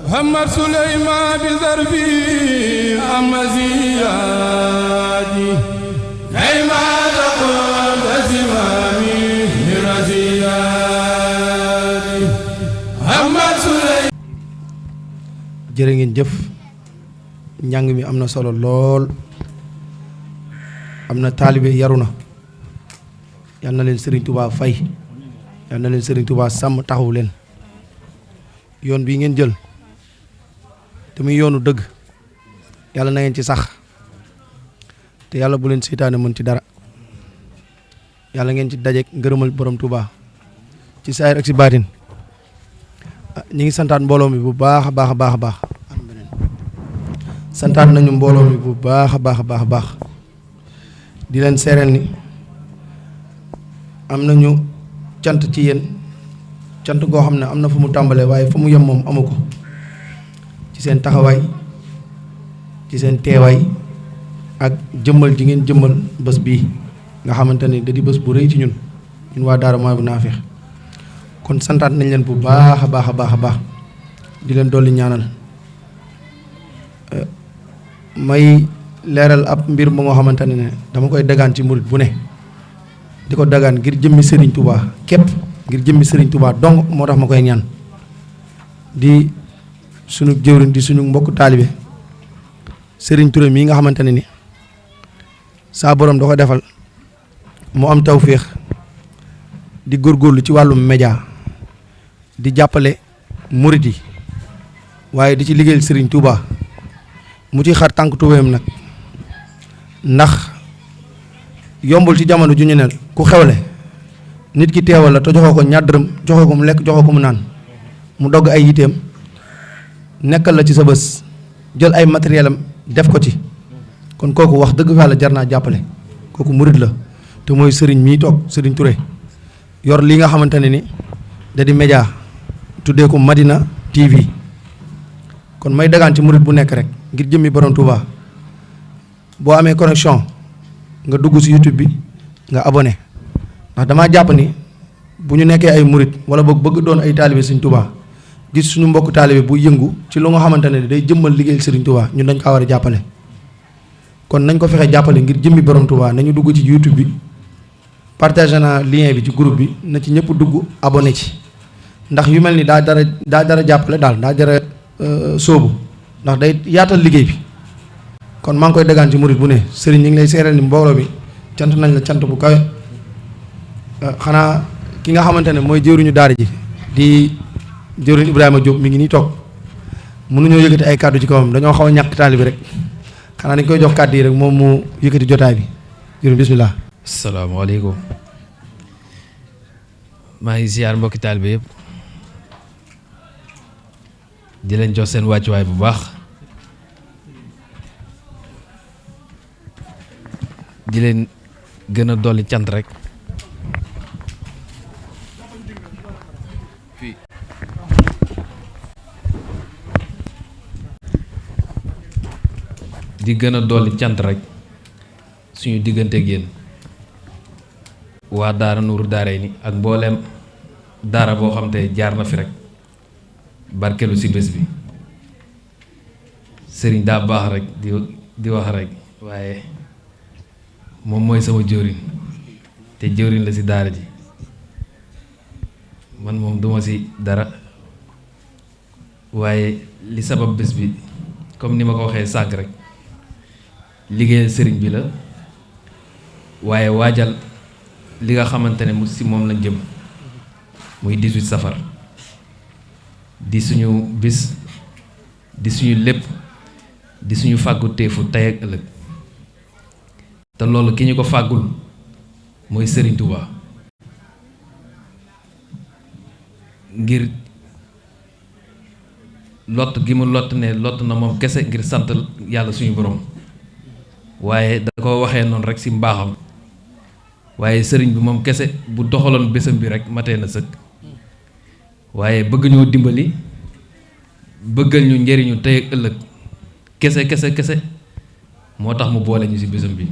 محمد سليمان بذربي أمزيادي كيما تقول زمامي رزيادي محمد سليمان. jërë ngeen jëf njàng mi am na solo lool am na taalibe yaru na yal na leen Serigne Touba fay yal na leen Serigne Touba sàmm taxawu leen yoon bii ngeen jël te muy yoonu dëgg yàlla na ngeen ci sax te yàlla bu leen seytaane mën ci dara yàlla ngeen ci dajeek ngërëmal borom Touba ci saayir ak ci baatin ñi ngi santaat mbooloo mi bu baax a baax a baax a baax santaat nañu mbooloo mi bu baax a baax a baax a baax di leen seereel ni am nañu cant ci yéen cant goo xam ne am na fu mu tàmbalee waaye fu mu yem moom amu ko ci seen taxawaay ci seen teewaay ak jëmmal ji ngeen jëmmal bés bii nga xamante ni da di bés bu rëy ci ñun waa Daara Mawahibou Nafih kon santaat nañ leen bu baax a baax a baax a baax di leen dolli ñaanal may leeral ab mbir mu nga xamante ne dama koy dagaan ci murit bu ne di ko dagaan ngir jëmmi Serigne Touba képp ngir jëmmi Serigne Touba dong moo tax ma koy ñaan di sunu jëwriñ di suñu mbokk taalibe Serigne Touré mii nga xamante ne ni saa borom da ko defal mu am tawféex di góorgóorlu ci wàllum média di jàppale murit yi waaye di ci liggéeyal Serigne Touba mu ci xar tànk tubéyam nag ndax yombul ci jamono ju ñu ne ku xewle nit ki teewal la te joxoo ko ñaar dërëm joxoo ko mu lekk joxoo ko mu naan mu dogg ay yiteem nekkal la ci sa bés jël ay matériel am def ko ci kon kooku wax dëgg fa la jar naa jàppale kooku murit la te mooy Serigne mii toog Serigne Touré yor li nga xamante ne ni da di média tuddee ko Madina TV kon may dagaan ci murit bu nekk rek ngir jëmmi borom Touba boo amee connexion nga dugg ci YouTube bi nga abonné ndax damaa jàpp ni bu ñu nekkee ay murit wala boog bëgg doon ay taalibe Serigne Touba gis suñu mbokk taalibe bu yëngu ci lu nga xamante ne day jëmmal liggéeyal Serigne Touba ñun dañ kaa war a jàppale kon nañ ko fexe jàppale ngir jëmmi borom Touba nañu dugg ci YouTube bi partagé naa lien bi ci groupe bi na ci ñëpp dugg abonné ci ndax yu mel ni daa dara jàppale daal daa dara sóobu ndax day yaatal liggéey bi kon maa ngi koy dagaan ci murit bu ne Serigne ñi ngi lay seeral ni mbooloo bi cant nañ la cant bu kawe xanaa ki nga xamante ne mooy jëwriñu daara ji di jëwriñ Ibrahima Diop mi ngi nii toog mënuñoo yëkkati ay kàddu ci kawam dañoo xaw a ñàkk taali bi rek xanaa dañ koy jox kàddu yi rek moom mu yëkkati jotaay bi jëwriñ bismillah. asalaamaaleykum maa ngi ziar mbokki taalibe yëpp di leen jox seen wàccuwaay bu baax di leen gën a dolli cant rek di gën a dolli cant rek suñu diggante ak yéen waa daara Nuuru Daarayni ak mbooleem daara boo xam te jaar na fi rek barkelu ci bés bi sëriñ daa baax rek di wax rek waaye moom mooy sama jëwriñ te jëwriñ la ci daara ji man moom duma ci dara waaye li sabab bés bi comme ni ma ko waxee sànq rek liggéeyal sëriñ bi la waaye waajal li nga xamante ne ci moom lañ jëm muy 18 safar di suñu bis di suñu lépp di suñu fàggu teefu tey ak ëllëg te loolu ki ñu ko fàggul mooy Serigne Touba ngir lott gi mu lott ne lott na moom kese ngir sant yàlla suñu borom waaye da ko waxee noonu rek ci mbaaxam waaye sëriñ bi moom kese bu doxaloon bésam bi rek matee na sëkk waaye bëgg ñoo dimbali bëggal ñu njëriñu tey ak ëllëg kese moo tax mu boole ñu ci bésam bi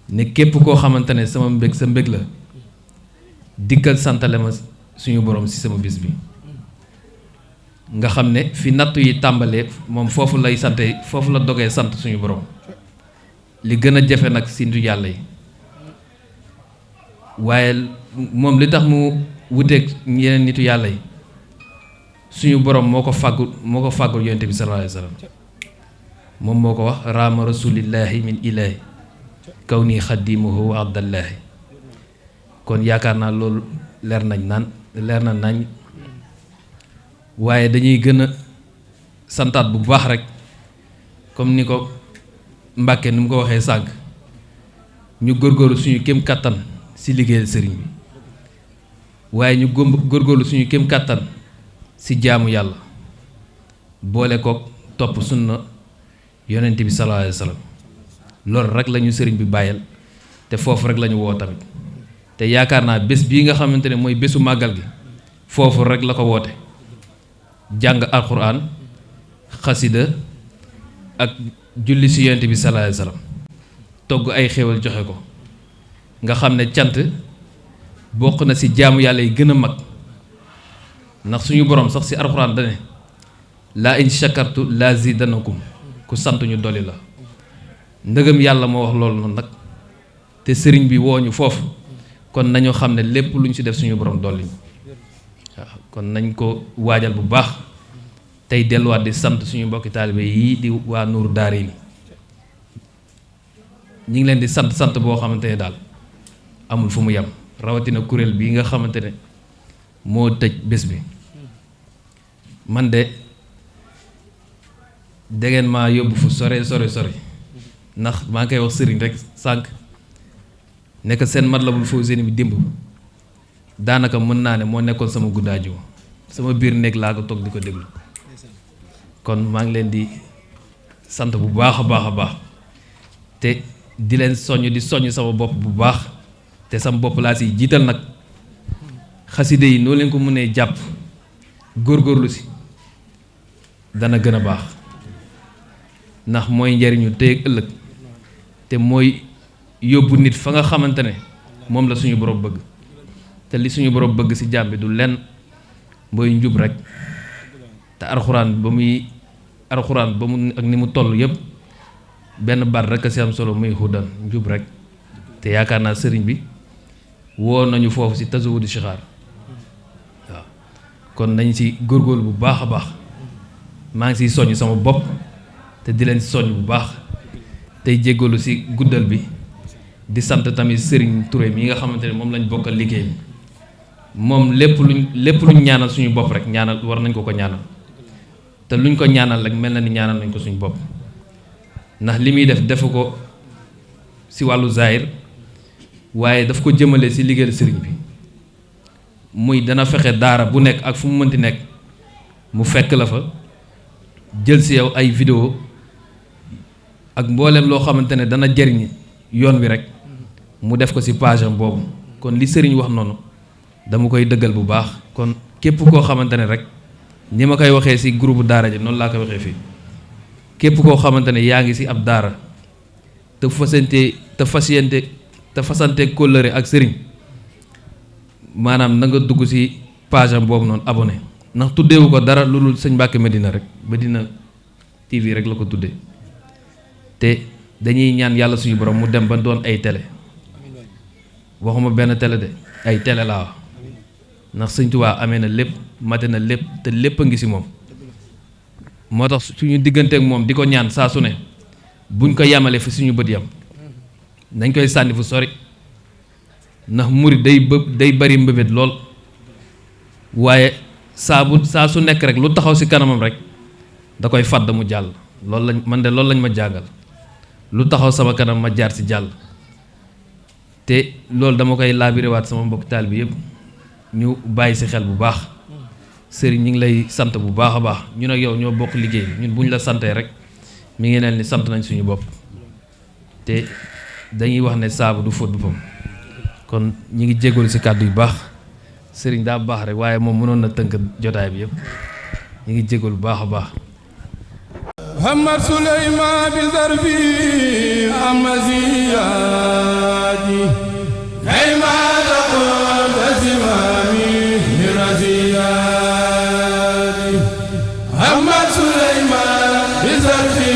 ne képp koo xamante ne sama mbég sa mbég la dikkal santale ma suñu borom ci sama bis bi nga xam ne fi nattu yi tàmbalee moom foofu lay sante foofu la dogee sant suñu borom li gën a jafe nag si nitu yàlla yi waaye moom li tax mu wuteeg yeneen nitu yàlla yi suñu borom moo ko fàggul yonent bi sallallahu alayhi wa sallam moom moo ko wax raama rasulillahi min ilahi kaw nii xaddimuhu wa abdallahi kon yaakaar naa loolu leer na nañ waaye dañuy gën a santaat bu baax rek comme ni ko Mbàkke ni mu ko waxee sànq ñu góorgóorlu suñu kéem kàttan si liggéeyal sëriñ bi waaye ñu góorgóorlu suñu kéem kàttan si jaamu yàlla boole kook topp sunna yonent bi sallallahu alayhi wa sallam loolu rek la ñu sëriñ bi bàyyal te foofu rek la ñu woo tamit te yaakaar naa bés bii nga xamante ne mooy bésu màggal gi foofu rek la ko woote jàng alxuraan xasida ak julli si yonent bi sallallahu alayhi wa sallam togg ay xéwal joxe ko nga xam ne cant bokk na si jaamu yàlla yi gën a mag ndax suñu borom sax si alxuraan dane laa in shakartu laa zidanakum ku sant ñu dolli la ndëgëm yàlla moo wax loolu noonu nag te sëriñ bi woo ñu foofu kon nañu xam ne lépp lu ñu si def suñu borom dolli ñu waaw kon nañ ko waajal bu baax tey delluwaat di sant suñu mbokki taalibe yii di waa Nuuru Daarayni ñi ngi leen di sant boo xamante ne daal amul fu mu yem rawatina kuréel bii nga xamante ne moo tëj bés bi man de dangeen maa yóbbu fu sore ndax maa ngi koy wax sëriñ rek sànq nekk seen Matlabul Fawzayni bi dimb daanaka mën naa ne moo nekkoon sama guddaaju sama biir néeg laa ko toog di ko déglu kon maa ngi leen di sant bu baax a baax te di leen soññ sama bopp bu baax te sama bopp laa si jiital nag xaside yi noo leen ko mënee jàpp góorgóorlu si dana gën a baax ndax mooy njariñu tey ak ëllëg te mooy yóbbu nit fa nga xamante ne moom la suñu borom bëgg te li suñu borom bëgg ci jaam bi du lenn mooy njub rek te alxuraan ba mu ak ni mu toll yépp benn baat rek a ci am solo muy hudan njub rek te yaakaar naa sëriñ bi woo nañu foofu ci tasawudu sixaar waaw kon nañ ci góorgóorlu bu baax a baax maa ngi ciy soññ sama bopp te di leen soññ bu baax tey jéggalu ci guddal bi di sant tamit sëriñ Touré mi nga xamante ne moom lañ bokkal liggéey moom lépp luñ ñaanal suñu bopp rek ñaanal war nañ ko ñaanal te luñ ko ñaanal rek mel na ni ñaanal nañ ko suñu bopp ndax li muy defu ko ci wàllu zahir waaye daf ko jëmale ci liggéeyal sëriñ bi muy dana fexe daara bu nekk ak fu mu mënti nekk mu fekk la fa jël ci yow ay vidéo ak mbooleem loo xamante ne dana jariñ yoon wi rek mu def ko ci page am boobu kon li sëriñ wax noonu dama koy dëggal bu baax kon képp koo xamante ne rek ni ma koy waxee ci groupe daara ji noonu laa koy waxee fii képp koo xamante ne yaa ngi ci ab daara te fasante kóllëre ak sëriñ maanaam na nga dugg ci page am boobu noonu abonné ndax tuddeewu ko dara lu dul sëñ Mbàkke Medina rek Medina TV rek la ko tuddee te dañuy ñaan yàlla suñu borom mu dem ba doon ay télé waxuma benn télé de ay télé laa wax ndax sëñ Tuubaa amee na lépp mate na lépp te lépp a ngi ci moom moo tax suñu digganteek moom di ko ñaan saa su ne buñ ko yamale fi suñu bët yam dañ koy sànni fu sori ndax murit day bari mbëbét lool waaye saa su nekk rek lu taxaw ci kanamam rek da koy fàdd mu jàll loolu lañ ma jàngal lu taxaw sama kanam ma jaar ci jàll te loolu dama koy laabirewaat sama mbokk taal bi yëpp ñu bàyyi ci xel bu baax sëriñ ñi ngi lay sant bu baax a baax ñun ak yow ñoo bokk liggéey ñun bu ñu la santee rek mi ngi neen ni sant nañ suñu bopp te dañuy wax ne saabu du fóot boppam kon ñi ngi jégalu ci kàddu yu baax sëriñ daa baax rek waaye moom mënoon na tënk jotaay bi yëpp ñi ngi jégalu bu baax a baax Muhammad Suleymaan bi zarbi amaziyaji hayma taqul azimami raziyadi Muhammad Suleymaan bi zarfi